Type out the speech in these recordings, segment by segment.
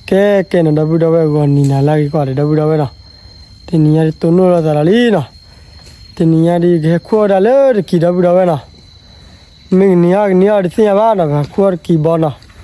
ကဲကဲနီၤ ဒီပုၢ်ဒီဝဲၢ် ဂီၤနံၤနၤလၢအဂ့ၤကိးဂၤဒဲး ဒီပုၢ်ဒီဝဲၢ်နီၤ, တနံၤညါဒ်တိၢ်နီၣ်လိာ်သးလီၤလံနီၤ, တနံၤညါဒ်ယကဟဲခူၣ်ဝဲဒၣ်လၢတကံၤ ဒီပုၢ်ဒီဝဲၢ်နီၤ, မ့ၢ်ကနံၤ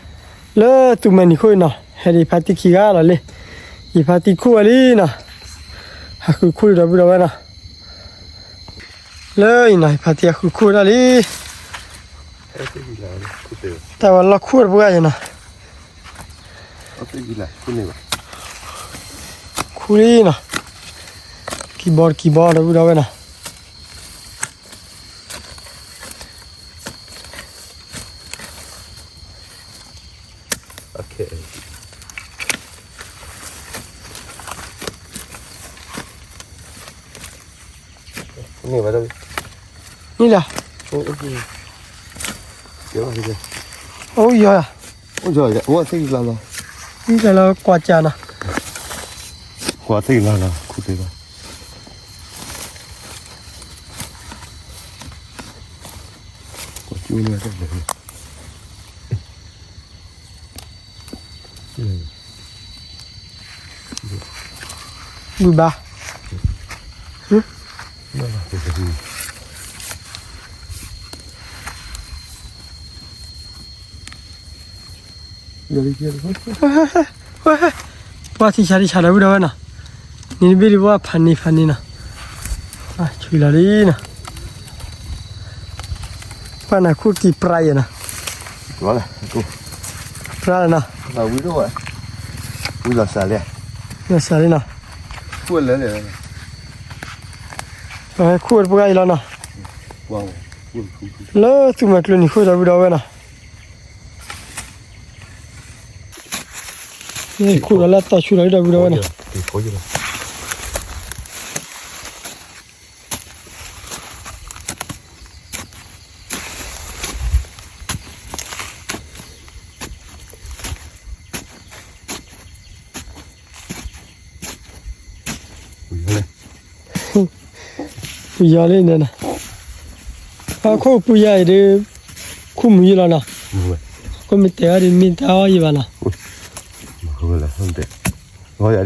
အီၣ်ကနံၤအီၣ်တသ့ၣ်ညါဘၣ်နီၤ, ပဟဲခူၣ်အီၣ်တကံၤဘီနီၤ, လၢသူၣ်မဲာ်နံၤခိၣ်အံၤနီၤ, ဟဲဒ်ယဖါတံၢ်ခံဂၤလီၤလံ, ယဖါတံၢ်ခူၣ်ဝဲလံနီၤ, ဟးဃုခူၣ်လံ ဒီပုၢ်ဒီဝဲၢ်နီၤ, လၢအံၤနီၤ ယဖါတံၢ်ဟးဃုခူၣ်ဝဲဒၣ်လံ, တၢ်ဝဲလီၢ်ခူၣ်တပှၢ်ယနီၤ ခူၣ်လံနီၤ, တကံၤဘီတကံၤဘီ ဒီပုၢ်ဒီဝဲၢ်နီၤ, န့ၣ်လီၤ, အိၣ်ယီၤ, အိၣ်ယီၤလီၤ, သံလီၤလီၤ ကွၢ်ကၢနီၤ, ကွၢ်သံလီၤလီၤ ခူၣ်သ့လီၤ, ကွၢ်ကၢန့ၣ် ဝံၤဘၣ်, ပှၤထံဆးထံဆး ဒီပုၢ်ဒီဝဲၢ်နီၤ, န့ၣ်တဘ့ၣ်ဒ်ပှၤဖးန့ၢ်ဖးန့ၢ်နီၤ, ဆူလီၤလံနီၤ, ပှၤနၤခူၣ်တကံၤပြးယဲနီၤ, ပြးလီၤနီၤ, ဝံၤလီၤစှၤလံ, လီၤစှၤလံနီၤ, ပှၤဟဲခူၣ်ဝဲတပှၢ်အံၤလီၤနီၤ, လၢသူၣ်မဲာ်ကျိၤနံၤခိၣ် ဒီပုၢ်ဒီဝဲၢ်နီၤ ခူၣ်ဒီးလၢတီၤဆူလီၤ ဒီပုၢ်ဒီဝဲၢ်နီၤ, ပယီၤလံန့ၣ်နီၤ, အခိၣ်ပူၤယၤအံၤဒီး ခူၣ်မုာ်ယံလီၤနီၤ, ခိၣ်မ့ၢ်တဲအီၤဒီး မ့ၢ်တၢ်အီၣ်ယံ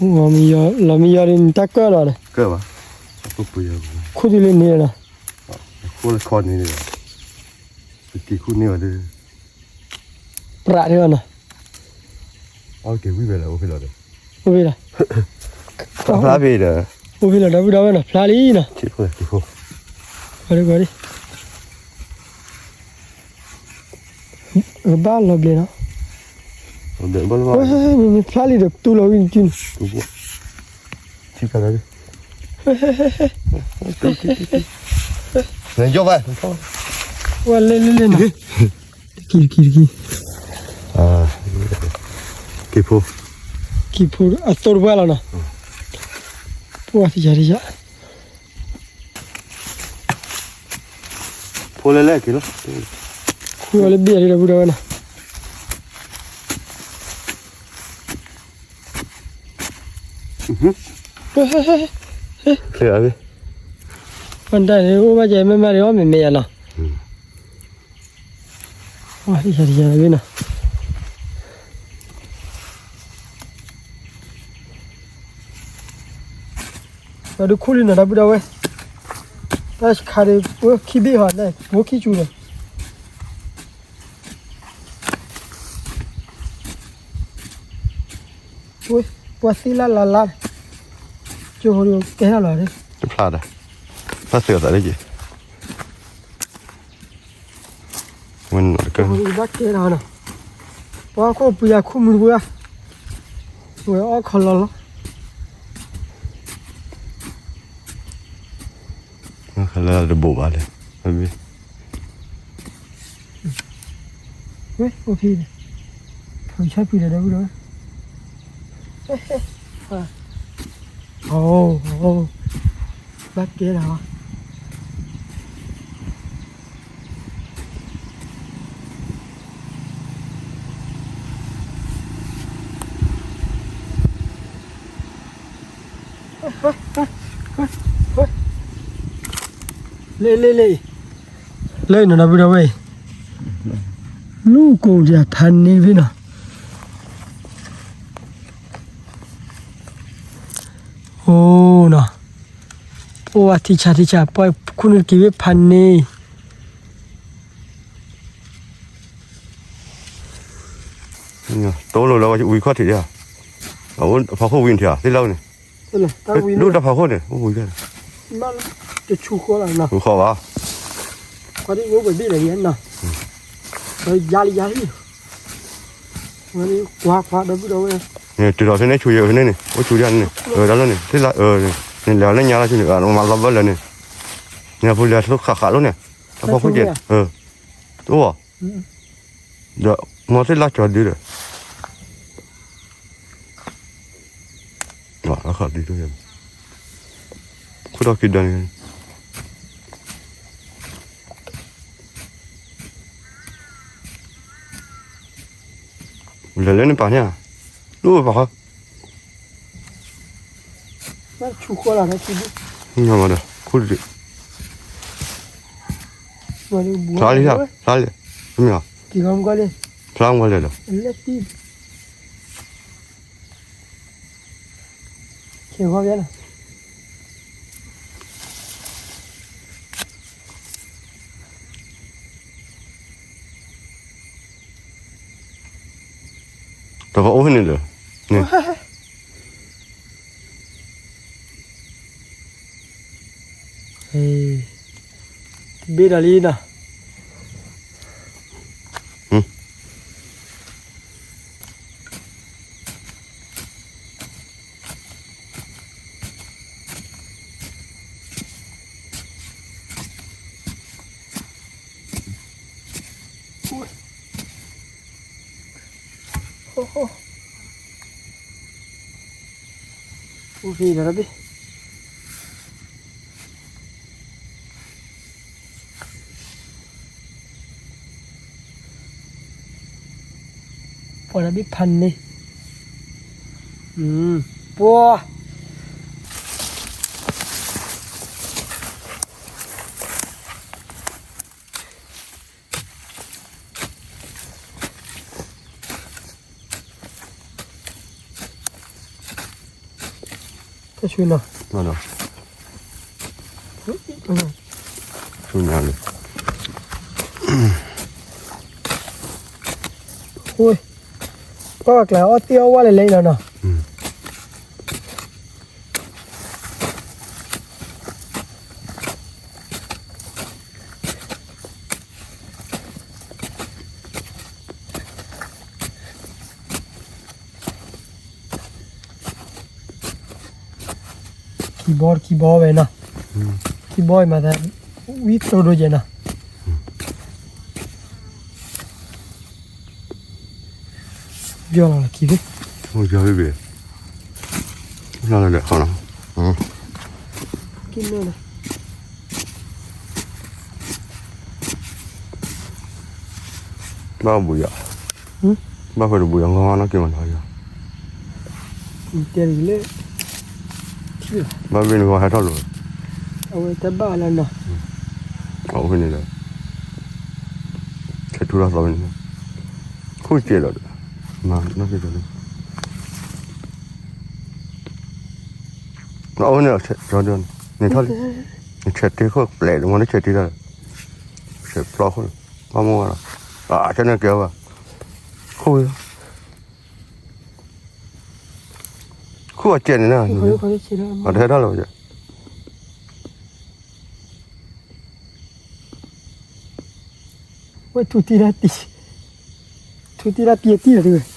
ဘၣ်နီၤ, လီၤမ့ၢ်ယီၤဒီး နတၢ်ကၢၣ်လီၤဒီး, ခူၣ်ဒ်လဲၣ်န့ၣ်နီၤ, ခူၣ်န့ၣ်, ပြးဒ်ဘၣ်နီၤ, အိၣ်ဖဲလီၤ, အိၣ်ဖဲလီၤ ဒီပုၢ်ဒီဝဲၢ်နီၤ ဖျါလံနီၤ, ကဘၣ်လီၤဘျဲးနီၤ, မ့ၢ်ဖျါလံဒီးတူၢ်လီၤဝံၤန့ၣ်, ဝဲလဲၣ်လဲၣ်လဲၣ်နီၤ, တကံၢ်တကံၢ်တကံၢ်, ကံၢ်ဖိ, ကံၢ်ဖိအသိတပှၢ်လီၤနီၤ, ပှၢ်တယၤတယၤ ဖိလဲၣ်လဲၣ်က့ၤလီၤ, ခူၣ်အီၤလၢဘ့ၣ်အီၤလၢ ဒီပုၢ်ဒီဝဲၢ်နီၤ, ဖဲအဝဲ, အိၣ်ဘၣ်ကဲမ့ၢ်မးဒီး အီၣ်မ့ၢ်မ့ၢ်ယၤနီၤ, ဝဲနီၤ ပှၤဒုးခူၣ်လံနီၤ ဒီပုၢ်ဒီဝဲၢ်, တၢ်ခါဒီး ဝဲခံဘ့ၣ်ဟီန့ၣ် ဝဲခံကၠူၢ်န့ၣ်, ဝဲ ပှၤသံလၢ်လၢ်လၢ်, ကၠိဖိဒီးကဲထီၣ်လီၤ, တဖျါဒီး တၢ်သ့အသးလၢက့ၤ ဝဲနီၤတကၢၢ်, ဘၣ်ကဲထီၣ်နီၤ, ပှၤခိၣ်ပူၤယၤခူၣ်မုာ်တပှၢ်, ဝဲအီၣ်ခီလီၤလီၤ, ခီလီၤတဘိးဘၣ်လဲၣ်, ဝဲအိၣ်ဖဲန့ၣ်, ဖုန်းဆက်ပြီဒီပုၢ်ဒီဝဲၢ်, အိ ဘၣ်ကဲလီၤ လ့လ့လ့, လၢအံၤနီၤ ဒီပုၢ်ဒီဝဲၢ်အံၤ, လူၢ်ကိးဒံးဖးန့ၢ်ဖဲနီၤ, အိၣ်နီၤ, ပှၤထံဆးထံဆး ပှၤခူၣ်န့ၢ်တက့ၤဝဲဖးန့ၣ်, တိလိၤလၢဝံခီၣ်ထံးဧါ, အဖီခိၣ်ဝံထံဧါ သ့ၣ်လၢန့ၣ်, ဒိၣ်တၢ်ဖီခိၣ်န့ၣ် အိၣ်ဝံ, တဆူဃီလီၤ, ဃီဘၣ်, ကွၢ်ဒ်အိၣ်ပှဲၤဘ့ၣ်လၢယဲနီၤ, ယါလံယါလံ, ကွၢ်ကွၢ်ဒီပုၢ်ဒီဝဲၢ်, တုၤထီၣ်ဖဲန့ၣ်ဆူယဲဖဲန့ၣ်န့ၣ် အိၣ်ဆူယဲန့ၣ်, တၢ်လီၢ်န့ၣ် သ့ၣ်လၢ, န့ၣ်လဲၤလၢညါလီၤဆူန့ၣ် မၤလီၤဘၢလၢာ်န့ၣ်, န့ၣ်ဖိလဲၤသိၣ်ခးဃးလိာ်န့ၣ်, တၢ်ဖီခိၣ်ကဲ, တအိၣ်ဘၣ်, ဒီးမီၤသ့ၣ်လၢကၠီၤဒုဒီး ခိၣ်ထီၣ်ခံဒၢန့ၣ်, လဲၤလၢန့ၣ်ပာ်န့ၣ်, ဒိၣ်ပာ်ဃီ, ဆူဃီလီၤ, ညါမးဒီး ခိၣ်တဒု, ဖျါလံ, ဖျါလံ, မ့ၢ်လီၤ, ဖျါမးလဲၤလီၤ. တၢ်ပအိၣ်ဖဲန့ၣ်လၢ, ဘ့ၣ်ဒီးလံနီၤ. ပှၤတဘ့ၣ်ဖးန့ၣ်, ပှၤ တၢ်ဆူနီၤ, ဆူညါန့ၣ်, ပှၤကျါအီၣ်တ့ၢ်အီၣ်ဝါလဲၤလဲၤလီၤနီၤ. ခံဘီခံဘီဝဲနီၤ, ခံဘီအံၤမၤသး ဝံကျိဒိၣ်ယဲနီၤ. ယီၢ်လီၤခံဘ့ၣ်, ယီၢ်ဘ့ၣ်ဘ့ၣ်, လီၤလီၤဒီးဃီနီၤ, က့ၤမ့ၢ်နီၤ. ဘၣ်ဘူးယၤ, ဘၣ်ဖဲတဘူးယၤ ငီနီၢ်က့ၤမနီၤယၤ, တဲလၢ ဘၣ်ဘ့ၣ်န့ၣ် ဝဲဟဲထီၣ်လိာ်, အဝဲတဘၣ်လၢနီၤ, အအိၣ်ဖဲန့ၣ်ဒီး, ခဲထူထီၣ်သီဖဲန့ၣ်, ခိၣ်စဲးလီၤဒီး, မၤနီၢ်က့ၤကၠီၤဒု, အအိၣ်ဖဲန့ၣ်လီၤ ကၠီၤဒုန့ၣ်, နဆဲးတ့ခိၣ်ပျဲးလီၤ မ့ၢ်နဆဲးတ့တၢ်လီၤ, ဆဲးဖျီခိၣ်န့ၣ်, ဘၣ်မ့ၢ်ဝဲလီၤ, အဆဲးန့ၣ်ကဲဘၣ်, ခိၣ် ခိၣ်အစဲးန့ၣ်နီၤ, အတဟဲထီၣ်လၢၤ, ဝဲထူတံၢ်တၢ်တံၢ်, ထူတံၢ်တၢ်တံၢ်တံၢ်တံၢ်.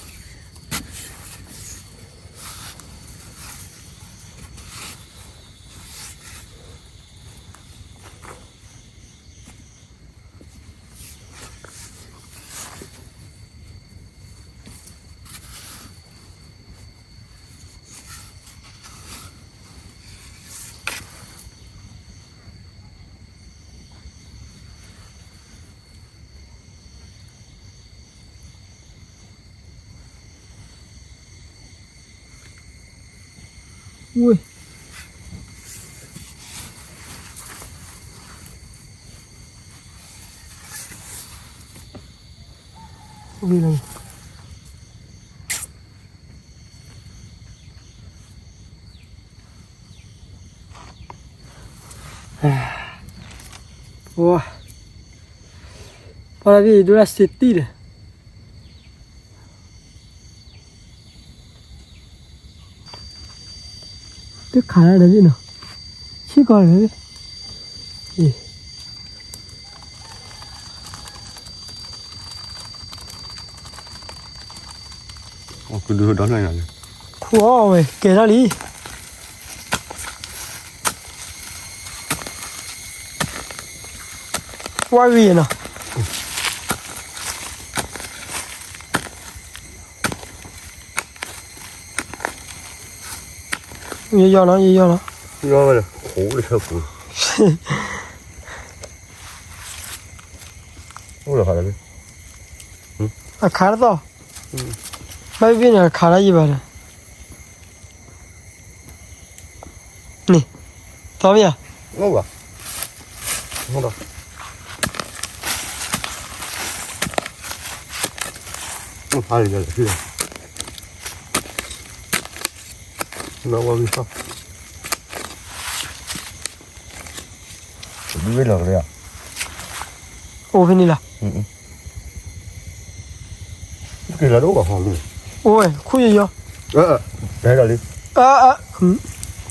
ဝ့ၢ်, ဝ့ၢ်လီၤ. ပှၤ, ပှၤတၢ်ဖံးဒိၣ်ဒၣ်စ့တံၢ်ဒီး တခးဒၣ်တဘ့ၣ်နီၤ, ဆံၣ်ကီးတဘ့ၣ်, အ့ၣ်, ကဒုဒီလၢညါလံ, ခူၣ်အီၣ်ဝဲ ကဲထီၣ်လံ. ဝါဂ့ၤနီၤ, ယယီၢ်နီၤ, ယယီၢ်နီၤ, ယီၢ်ဝဲလၢ အိၣ်လၢခူ, အိၣ်လၢခါလၢ, အခါတသီၣ်, ဘၣ်ဘ့ၣ်န့ၣ် အခါလၢယဘၣ်ဒီး န့ၣ်, သီမ့ၢ်ဧါ, အိၣ်ဘၣ်, အိၣ်ဒီး, အိၣ်ဖးလံလၢလၢ, နီၢ်ဝဲဝံၤသီ, ဒုးဝဲလီၤကလဲၣ်, အိၣ်ဖဲန့ၣ်လီၤ. က့ၤလီၤဒိၣ်ဘၣ်ဟီလံ, အိၣ်ဝဲ ခူၣ်ယယီၤ, တဲဒၣ်လံ,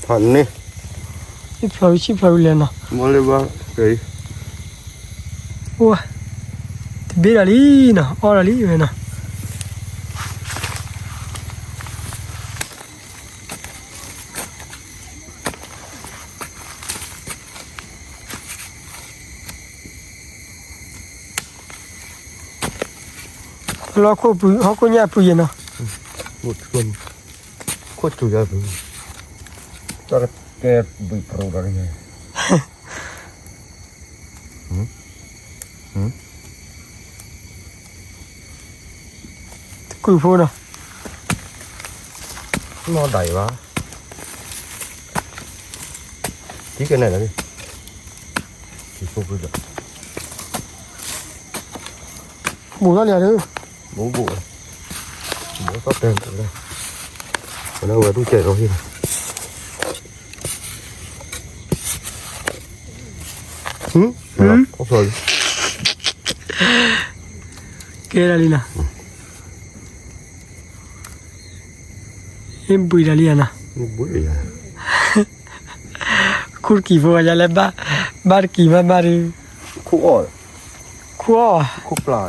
ဖးန့ၣ်, ဆံၣ်ဖျိးဝံၤဆံၣ်ဖျိးဝံၤလဲၣ်နီၤ, မ့ၢ်လၢဘၣ်, အိၣ်ဝဲ, တဘ့ၣ်ဒၣ်လံနီၤ, အီၣ်ဒၣ်လံဝဲနီၤ. လီၤခိၣ်ပူၤ ဟီၣ်ခိၣ်ညၣ်ပူၤယဲၢ်နီၤ, ခိၣ်စူၤယၤပူၤ, တၢ်ကကဲဘုးပရိးဒီးန့ၣ်, တကုာ်ဖိနီၤ, နီၢ်ဒၣ်အံၤဘၣ်, ထံကနဲၣ်လီၤ, ထံဖိကဒီး, ဘူးထီၣ်လံဧါဒုး, ဘူးဘူး, ဘူးထီၣ်တဲ, ဝဲဒၣ်ဝဲသူၣ်ကဲးဒီးဟံၣ်, ကဲဒၣ်လံနီၤ, ဘှံးဒၣ်လံဧါနီၤ, ခူၣ်တကံၤဖိယၤလၢ, ဘၣ်တကံၤမးမးဒုး, ခူၣ်အီၣ်, ခူၣ်အီၣ်, ခူၣ်ပျၢ်,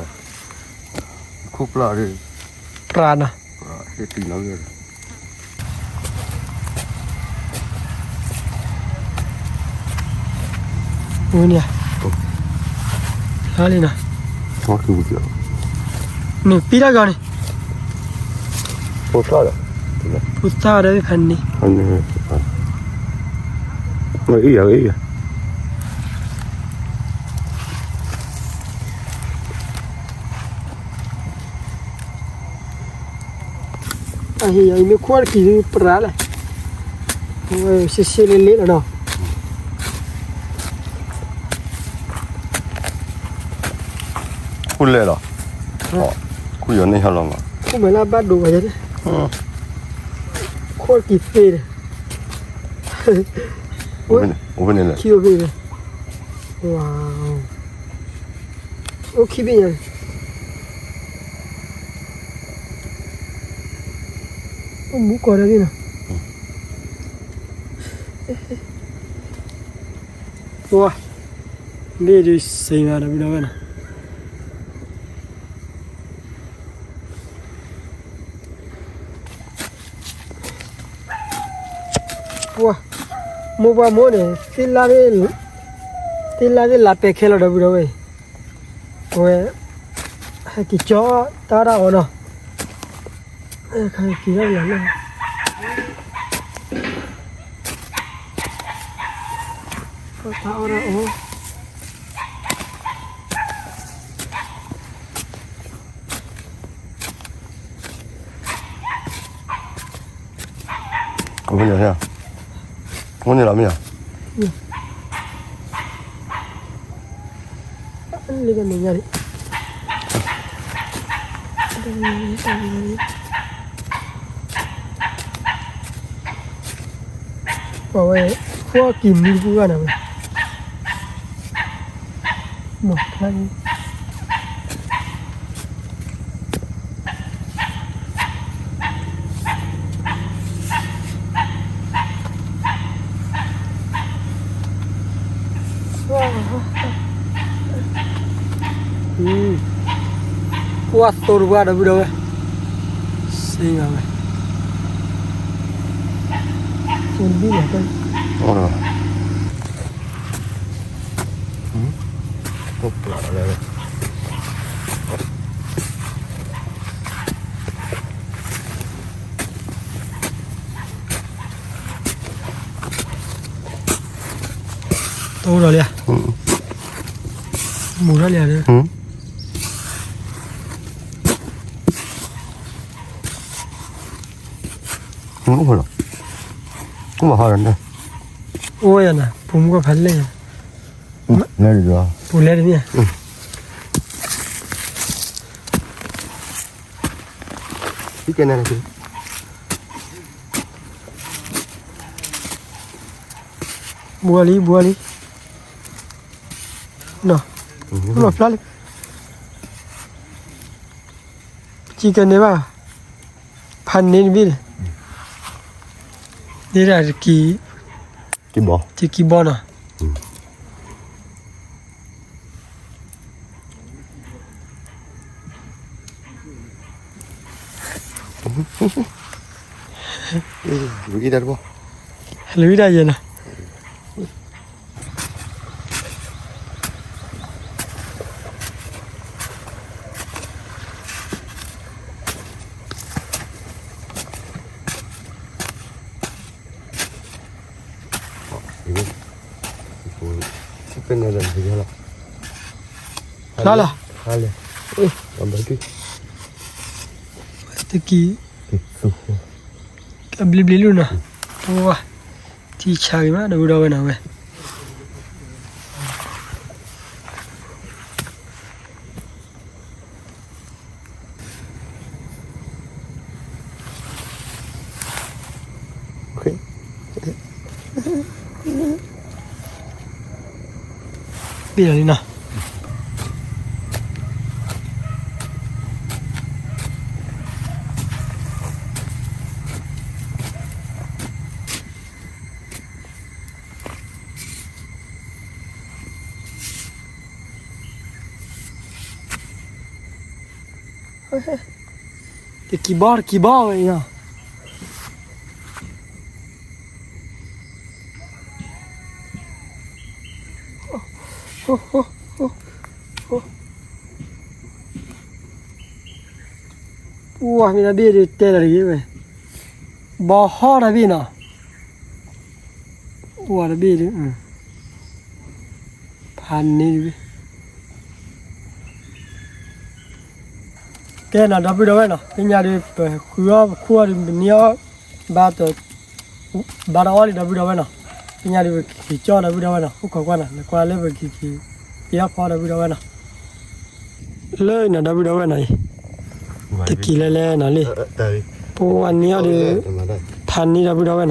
ခူၣ်ပျၢ်ဒုး, ပြးနီၤ, ဝဲန့ၣ်, လီၤလံနီၤ, န့ၣ်ပံတၢ်ဂီၤန့ၣ်, ဖိသၣ်ဒီးဖဲန့ၣ် အဟ့ၣ်ယၤအံၤမ့ၢ်ခွါတကံၢ်ဒီးပြးလဲၣ်, ဆ့ဆ့လ့လ့လီၤနီၤ, ခူၣ်လဲၣ်လီၤ, ခူၣ်ယီၤန့ၢ်ဟီလီၤမး, ခူၣ်မဲာ်လၢဘၣ်ဒိဝဲ, ခွါတကံၢ်သ့ဒီး, အိၣ်ဖဲန့ၣ်လဲၣ်, ခံအိၣ်ဖဲန့ၣ်, အိၣ်ခံဘ့ၣ်ညါ, အိၣ်မူကီၢ်ဒီးန့ၣ်နီၤ, ပှၤ, မ့ၢ်ဒုးစ့မးဒီးဘုဒီဝဲနီၤ, ပှၤ, မိၢ်ပှၢ်မိၢ်န့ၣ်, သ့ၣ်လါသ့ၣ်လါပဲခဲလီၤဒီးဘုဒီဝဲ, အဝဲ, ဟဲက့ၤကၠီတၢ်တၢ်အီၤနီၤ, ဟဲက့ၤတၢ်လီၤလၢ, တၢ်အီၣ်တၢ်အီ အိၣ်ဖဲန့ၣ်, အိၣ်ဖဲန့ၣ်လီၤမ့ၢ်ဧါ, လၢကန့ၣ်ညါန့ၣ်, ပဝဲ, ဃိကံၢ်မံတပူၤဂၤန့ၣ်ဝဲ, မ့ၢ်ဖျါအံၤ ကွၢ်သိတပှၢ်ဒီပုၢ်ဒီဝဲၢ်, စ့ၢ်ကီးဝဲ, အိၣ်တဘ့ၣ်လီၤ, အိၣ်ပျၢ်လီၤ, တအိၣ်ဒီးလံဧါ, မူၤထီၣ်လံဧါ, အိၣ်လီၤ, အိၣ်ဘၣ်ဟီဒီး, အိၣ်ယၤနၤ ပူၤမူကီၢ်ဖးလဲၢ်ယၤ, ပူၤလဲၢ်တမ့ၢ်ဧါ, ဘှါလံ ဘှါလံ, နီၤ, လီၤဖျါလံ, ပစံးကဲန့ၢ်ဘၣ်, ဖးန့ၢ်တဘ့ၣ်န့ၣ်, ဒ်ဒၣ်တကံၢ်, တကံၢ်ဘီနီၤ. လူၤအံၤဒၣ်တဘီ, လူၤအံၤဒၣ်ယဲနီၤ. ဖျါလီၤ, တကံၢ်, ကဘျံးဘျံးလူၤနီၤ, ပဝါ, ထံဆါဂ့ၤမး ဒီပုၢ်ဒီဝဲၢ်နီၤဝဲ. ဘ့ၣ်လီၤလံနီၤ. တကံၢ်ဘီ တကံၢ်ဘီဝဲအံၤနီၤ. ပှၤမ့ၢ်တၢ်ဘ့ၣ်ဒုးတဲလီၤတဂ့ၤဝဲ, ဘီဟီၣ်တၢ်ဘ့ၣ်နီၤ, အိၣ်တဘ့ၣ်ဒုး, ဖးန့ၢ်တဘ့ၣ်. ကဲနီၤ ဒီပုၢ်ဒီဝဲၢ်နီၤ, သ့ၣ်ညါဒုး ပဃုအီၣ်ပခူၣ်အီၣ်ဒုး ပန့ၢ်အီၣ် ဘၣ်တ ဘၣ်တအီၣ်လံ ဒီပုၢ်ဒီဝဲၢ်နီၤ, သ့ၣ်ညါဒုး ပက့ၤကၠီၣ် ဒီပုၢ်ဒီဝဲၢ်နီၤ, အိၣ်ခိးကွၢ်နီၤ, နကွၢ်လၢပက့ၤက့ၤ ပယီၣ်ဖီ ဒီပုၢ်ဒီဝဲၢ်နီၤ. လၢနီၤ ဒီပုၢ်ဒီဝဲၢ်နီၤအံၤ, တက့ၤလဲၤလဲၤနီၤလံ, ပဝဲန့ၢ်အီၣ်ဒုး ဖးန့ၢ် ဒီပုၢ်ဒီဝဲၢ်နီၤ.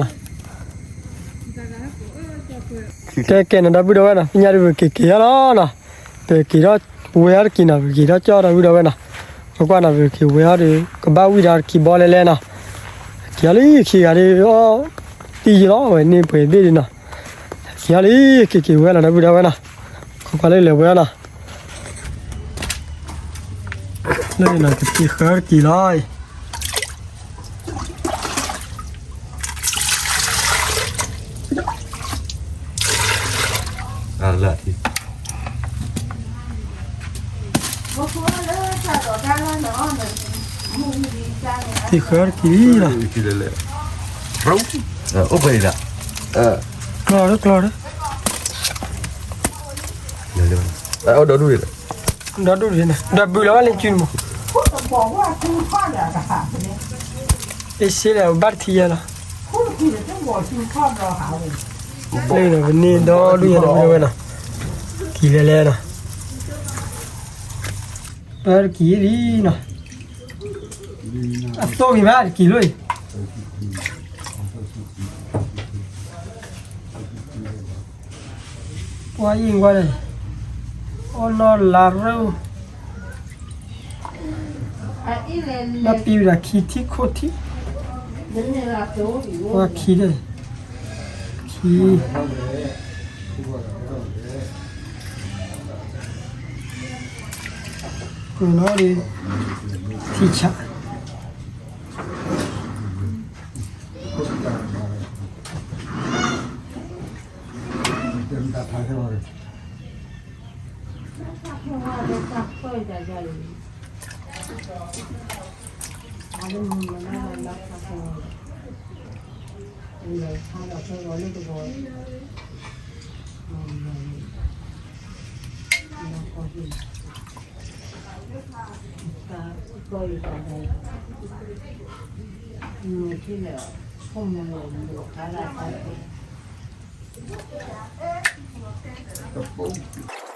ကဲကဲနီၤ ဒီပုၢ်ဒီဝဲၢ်နီၤ, သ့ၣ်ညါဒုး ပက့ၤက့ၤအီၣ်လီၤနီၤ, ပက့ၤထီၣ်ဝဲအီၣ်တက့ၤနီၤ, ပက့ၤထီၣ်ကၠီၣ် ဒီပုၢ်ဒီဝဲၢ်နီၤ, ကွၢ်ကွၢ်နီၤ ပက့ၤဝဲအီၣ်ဒုး ကဘၣ်ဝံၣ်ဒီးတကံၢ်ဘီလဲၤလဲၤနီၤ. က့ၤအီၣ်လံ ခံဂၤဒုး အီၣ်သံယံာ်လီၤ ဝဲန့ၢ်ပှဲၤဘ့ၣ်ဒုးနီၤ. က့ၤအီၣ်လံ က့ၤက့ၤဝဲလီၤ ဒီပုၢ်ဒီဝဲၢ်နီၤ, ကွၢ်ကွၢ်လၢလဲၤဝဲအီၣ်နီၤ. လၢန့ၣ်နီၤ ကသံၣ်ဃၢတက့ၤလီၤအံၤ. သံၣ်ဃၢတက့ၤလီၤ. အိၣ်ဖဲအံၤဒၣ်, ကျီၢ်လၢကျီၢ်လၢ, ဒီဒူၣ်, ဒီဒူၣ်န့ၣ် ဒီဘုလီၤဝဲလၢစုန့ၣ်မး, အ့ၣ်စ့လၢဘၣ်တထံၣ်ယဲလီၤ. လၢဒီးပန့ၢ်ဒီဒူၣ်ယဲ ဒီပုၢ်ဒီဝဲၢ်နီၤ, က့ၤလဲၤလဲၤနီၤ, ပတက့ၤလံနီၤ, အသိၣ်ဂ့ၤဘၣ်တက့ၤလိၣ်အံၤ. ပှၤအံၤကွၢ်န့ၣ်, အိၣ်နီၢ်လါရၢၢ်, လၢပံဝံၤဒီးခံထံၣ်ခိၣ်ထံၣ်, ဝဲခံဒၣ်, ခံ, ကွဲးနီၣ်ဒီး ထံဆး ကၠီလီၤဒံးကွဲးနီၤ,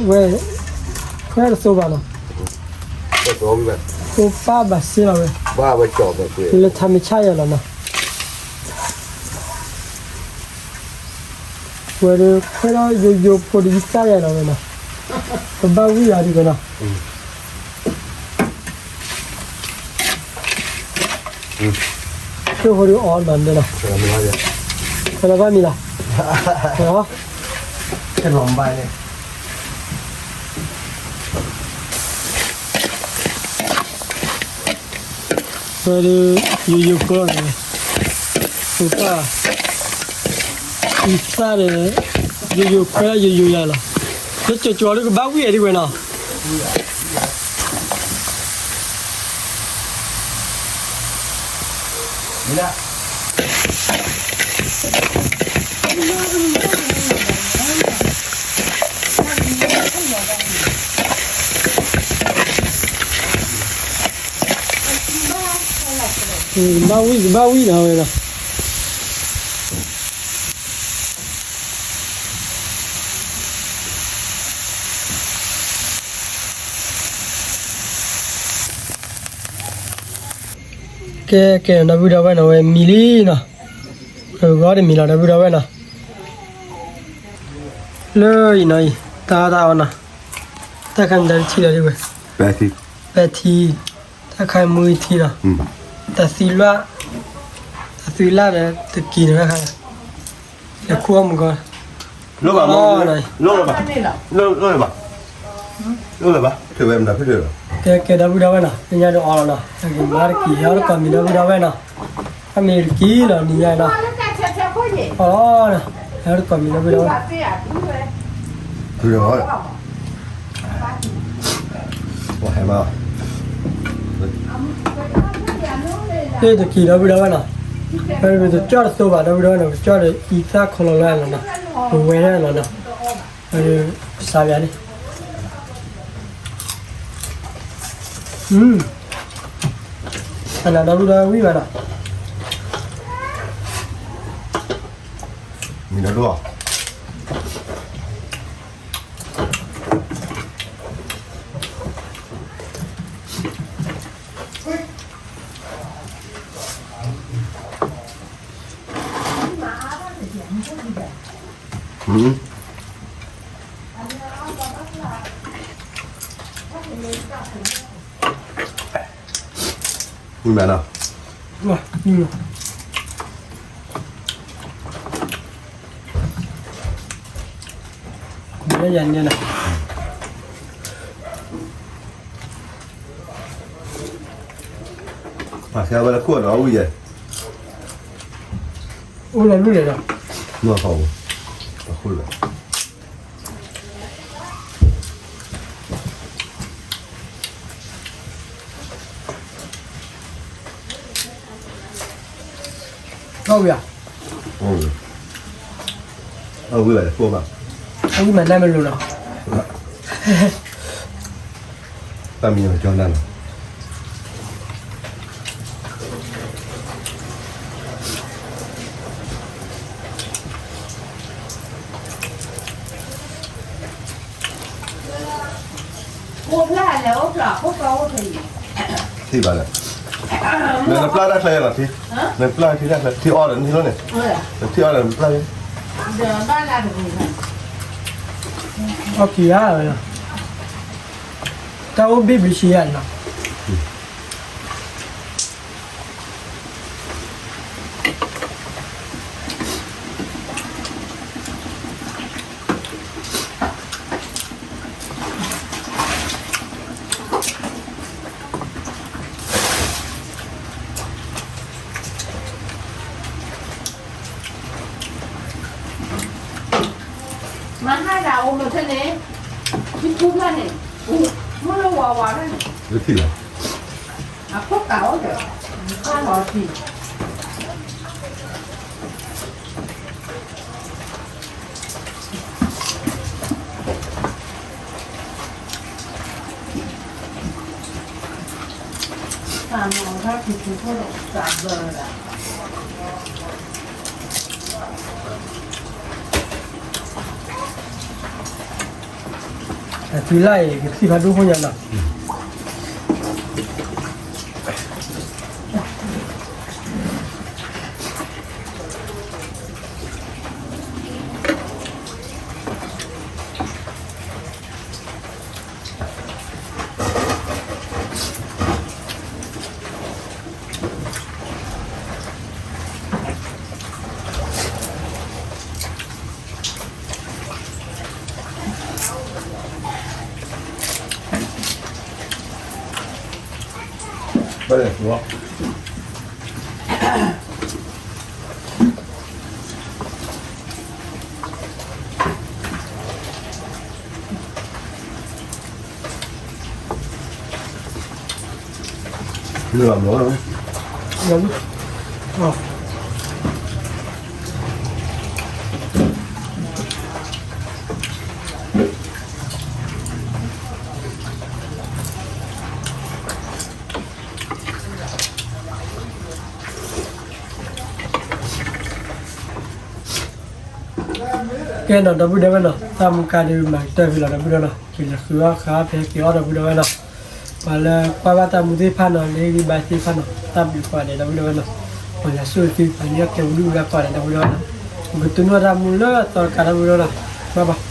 ဝဲ, ခွဲတသိဘၣ်နီၤ, သိပၢ်ဘၣ်စ့လီၤဝဲ, လၢထးမ့ၢ်ဆါယၤလီၤနီၤ, ဝဲဒီးခွဲဒီးယိယိဖိတယုၢ်သၣ်ယၤလီၤဝဲနီၤ, ပဘၣ်ဝံၣ်ယၤဒံးကွဲးနီၤ. ကၠိဖိဒုးအီၣ်နီၤဒဲးနီၤ, ကလီၤဘၣ်မံၤလီၤ, ကလီၤဘၣ်န့ၣ်, ဝဲဒုး, ယိယိဖိန့ၣ်, ပပၢ်, အံသၣ်ဒီး, ယိယိခွဲယိယိယၤလီၤ, လၢကၠီကၠီလၢကဘၣ်ဝံၣ်အဒံးဝဲနီၤ. ဘၣ်ဝံၣ်ကဘၣ်ဝံၣ်နီၤဝဲလီၤ. ကဲကဲ ဒီပုၢ်ဒီဝဲၢ်နီၤ ဝဲမံလံနီၤ, ဂီၤတမံၤလီၤ ဒီပုၢ်ဒီဝဲၢ်နီၤ, လၢအံၤနီၤအံၤ တၢ်တၢ်အီၤနီၤ, တၢ်ခါမံၤတၢ်တထံၣ်လီၤဒ်ဝဲ, ပဲထံ, တၢ်ခါမုၢ်ထံလီၤ, တၢ်သံလွၢ်, တၢ်သံလၢ်ဒီးတက့ၤနီၤတၢ်ခါ, လဲၤခူၣ်အီၣ်မုၢ်ဂီၤ, လိၣ်ဘၣ်, လိၣ်လၢၤဘၣ်, လိၣ်လၢၤဘၣ်, လိၣ်လၢၤဘၣ်, ဖဲဝဲမတၤဖဲလဲၣ်လီၤ, ကဲကဲ ဒီပုၢ်ဒီဝဲၢ်နီၤ သ့ၣ်ညါဒီးအီၤလီၤနီၤ, ကမၤတက့ၤ ဟဲအီၣ်တကိးမံၤ ဒီပုၢ်ဒီဝဲၢ်နီၤ, အမ့ၢ်တက့ၤလီၤနံၤညါနီၤ, အီၤလီၤ, ဟဲအီၣ်တကိးမံၤ ဒီပုၢ်ဒီဝဲၢ် ဟဲမး, တက့ၤ ဒီပုၢ်ဒီဝဲၢ်နီၤ, ပကကၠီၣ်တသိဘၣ် ဒီပုၢ်ဒီဝဲၢ်နီၤ, ပကၠီၣ်ဒီးအံသၣ်ခီလီၤလၢအလီၤနီၤ, ပဝဲဒၣ်လီၤနီၤ, စးယၤန့ၣ်, အနၤ ဒီပုၢ်ဒီဝဲၢ်ဝံၣ်ဘၣ်နီၤ, မံၤဒီဒိၣ် မ့ၢ်နီၤ, မ့ၢ်ယၤန့ၣ်နီၤ, မၤဆါဝဲလၢခိၣ်ဒီးဝံၣ်ယဲ, အိၣ်လီၤလူၢ်လဲၣ်ဒီး, မ့ၢ်ဟီၣ်, အခိၣ်လၢာ်, အီၣ်ဝံၤဧါ, အီၣ်ဝံၤဘၣ်, အီၣ်ဝံၤမးနၢ်မ့ၢ်လိၤနီၤ, တၢ်မံၤကၠီနၢ်နီၤ. အိၣ်ဖျါလဲၤအိၣ်ဖျါ အိၣ်ဖျါအိၣ်ဖျါအံၤ, ထံၣ်ဘၣ်လဲၣ်, နပျၢ်တၢ်ချၢလီၤထံ, နပျၢ်ထံတၢ်ချၢ ထံအီၣ်ဒီးနထံလီၤန့ၣ်, ထံအီၣ်ဒီးနပျၢ်, အီၣ်က့ၤဧါ, တၢ်အိၣ်ဘ့ၣ်ဘ့ၣ်ဆံယါနီၤ. မဟါဒၣ်အိၣ်မ့ၢ်ထဲန့ၣ်, ထံထူဖျၢၣ်န့ၣ်, မ့ၢ်လၢဝၤဝၤဖဲန့ၣ်, လၢထံၣ်လီၤ, အခိၣ်ကးအိၣ်ဒီး, ခါလီၤထံ တၢ်မၤအီၤတၢ်ခူသူၣ်ခိၣ်ဒီးတၢ်ဘၢဒၣ်, အတုၤလၢအံၤ ကသံၣ်ဖးဒိၣ်ခိၣ်ညါနီၤ. ကဲနီၤ ဒီပုၢ်ဒီဝဲၢ်နီၤ, တၢ်မူကါဒုးမၤကတၢၢ်ဖဲလီၤ ဒီပုၢ်ဒီဝဲၢ်နီၤ, က့ၤလဲၤဃုအီၣ်ဃာ်ဖဲက့ၤအီၣ် ဒီပုၢ်ဒီဝဲၢ်နီၤ, ပှၤလၢကွၢ်ဘၣ်တၢ်မူသ့ၣ်တဖၣ်နီၤ, လၢဂံၢ်ဘါသ့ၣ်တဖၣ်နီၤ, တၢ်ဘျုးကိးဂၤဒဲး ဒီပုၢ်ဒီဝဲၢ်နီၤ, ပှၤလၢအဆိၣ်ဂ့ၤသု ပှၤန့ၢ်အီၣ်ကဲဝံၤဒုၣ်ဝံၤဒၣ်ကိးဂၤဒဲး ဒီပုၢ်ဒီဝဲၢ်နီၤ, ပကတိၢ်နီၣ်တၢ်မူလၢအသီတကး ဒီပုၢ်ဒီဝဲၢ်နီၤ, ဘၣ်ဘၣ်.